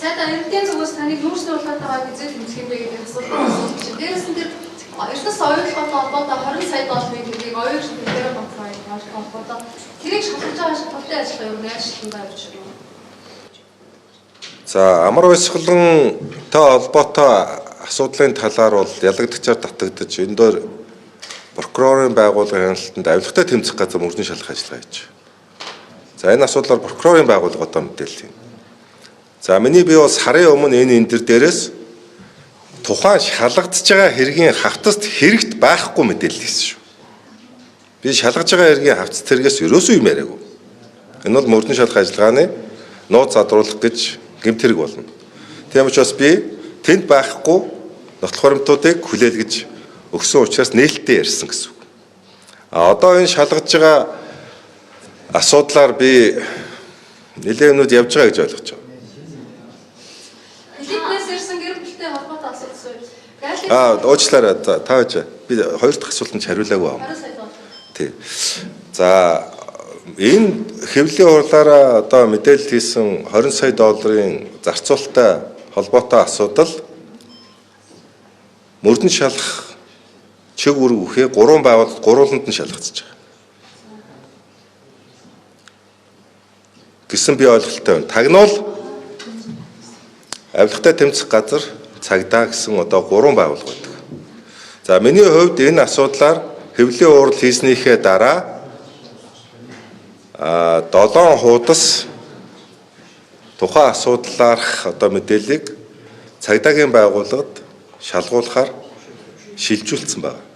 Сайда эрдэнэ зүгээс таныг нүүрсний улаатайгаа хизээ тэмцэх юм бэ гэдэг асуулт асуусан чинь дээрээс нь тэр Эрдэнэс оюутлоготой холбоотой 20 сая долларын хэргийг оюун шүтгээр батлаа холбоотой тэрийг шалгаж байгаа шалгалтын ажиллагаа юу яаж шалгандаа явж байна? За, амар баясгалантай холбоотой асуудлын талаар бол ялагдагчаар татагдаж энэ дээр прокурорын байгууллагын хяналтанд авилгатай тэмцэх газар мөрдөн шалгах ажиллагаа хийж. За, энэ асуудлаар прокурорын байгууллага одоо мэдээлэл хийнэ. За, миний би бол сарын өмнө энэ энэ дэр дээрээс тухайн шалгагдж байгаа хэргийн хавтаст хэрэгт байхгүй мэдээлэл хийсэн шүү. Би шалгаж байгаа хэргийн хавтаст хэрэгээс ерөөсөө юм яриаггүй. Энэ бол мөрдөн шалгах ажиллагааны нууц задруулах гэж гэмт хэрэг болно. Тийм учраас би тэнд байхгүй нотлох баримтуудыг хүлээлгэж өгсөн учраас нээлттэй ярьсан гэсэн үг. А одоо энэ шалгаж байгаа асуудлаар би нэлээд юмнууд явж байгаа гэж ойлгож байгаа. Филиппинээс ирсэн гэр бүлтэй холбоотой асуулт асууя. Аа, уучлаарай. За, та байж. Би хоёр дахь асуултанд хариулаагүй байна. 20 сая доллар. Тий. За, энэ хэвлэлийн хурлаараа одоо мэдээлэл хийсэн 20 сая долларын зарцуулалттай холбоотой асуудал мөрдөн шалах чиг үүрэг үхээ гурван байгууллага гурвууланд нь шалгагдаж байгаа гэсэн би ойлголттой байна. Тагнуул авилгатай тэмцэх газар цагдаа гэсэн одоо гурван байгууллага байдаг. За, миний хувьд энэ асуудлаар хэвлэлийн хурал хийснийхээ дараа 7 хуудас тухайн асуудлаарх одоо мэдээллийг цагдаагийн байгууллагад шалгуулахаар шилжүүлсэн байна.